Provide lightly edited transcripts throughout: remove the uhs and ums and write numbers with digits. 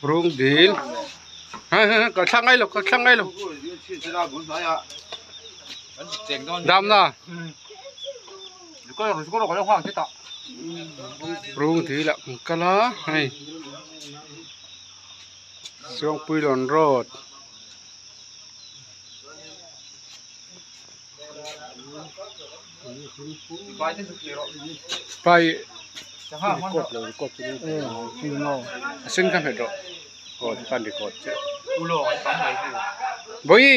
Rung dil ka thlang ngai lo ka thlang ngai lo damna rung dil ah kan kal a hei Suangpuilawn road. Pai record lo record chu a sen kha hmet rawh aw tikhan record chiah bawi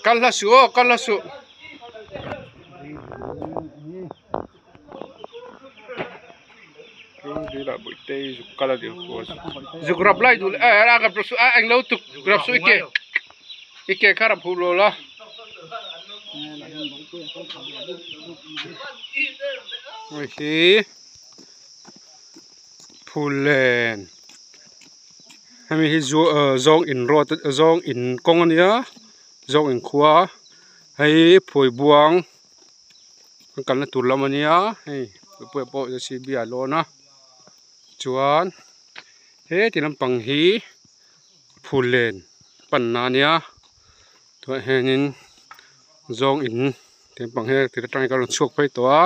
kal hla suh aw kal hla suh. Zuk rap lai duh eh a rap suh a englo tuk rap suh i ke i ke kha rap huh lo la. Hei hi phullen hemi hi zawng in road zawng in kawng a nia zawng in khua hei phuaibuang. Kan kalna tur lam a nia hei mipui pawh j c b a lawn a chuan heti lampang hi phullen panna a nia tunah hianin zawng in ti lampang hi ti atangin ka rawn chhuak phei tawh a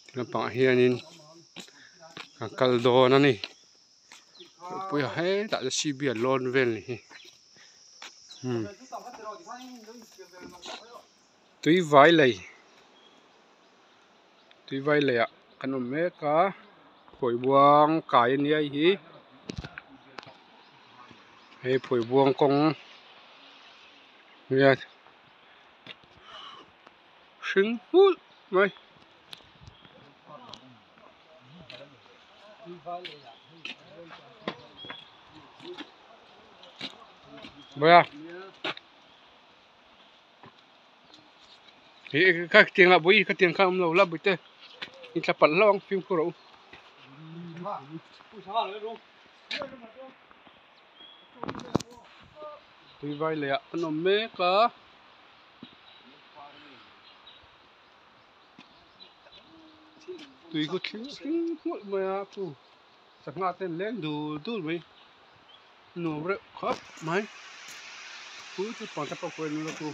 ti lampangah hianin kan kal dawn a ni puia hetah j c b a lawn vel ni hi umm. Tui vai lei tui vai lei ah kan awm mek a phawi buang kai a nia hi hei phawi buang kawng nia hring nghulh mai. Ih kha tiang lah bui kha tiang kha awm lo la bui te in thla palh hlauh ang fimkhur rawh u. Tui vai leh ah an awm mek a. Tui khu thling hring hmawlh mai a chu sangha te an leng dul dul mai. Nuam reuh khawp mai chu chu pang te pawh pawh en ula chu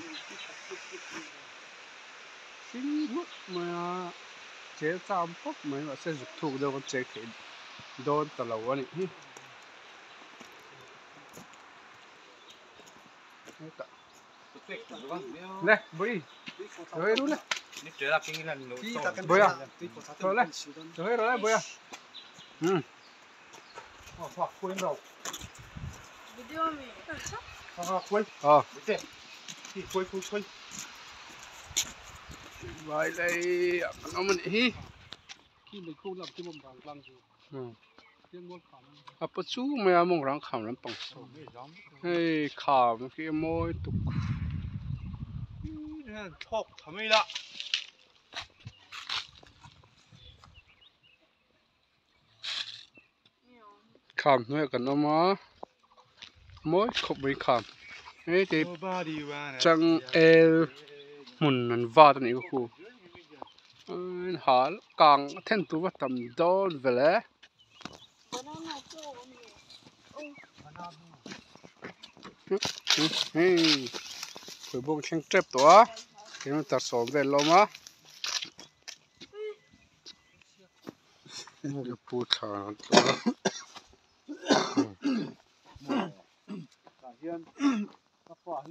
hring hmawlh mai a chel cham khawp mai mahse zuk thuk deuh kan cheng theih dawn ta lo a nih hi hetah le bawi chaw ei ru le bawi a chaw le chaw ei rawh le bawi a umm. Vai lei ah kan awm a nih hi a paw chu mai a mawng rang kham lampang hei kham khi a mawi tuk. Kham hnuaiah kan awm a mawi khawp mai kham heti changel hmun an vat a nih kha khu hal kang a then tur va tam dawn vel e. Hei khawi thleng tep tawh a kilometer sawm vel a awm a. Pu thla an tlawh a. Tah pawh hi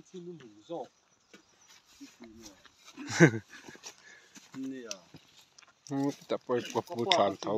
pu thla an tho.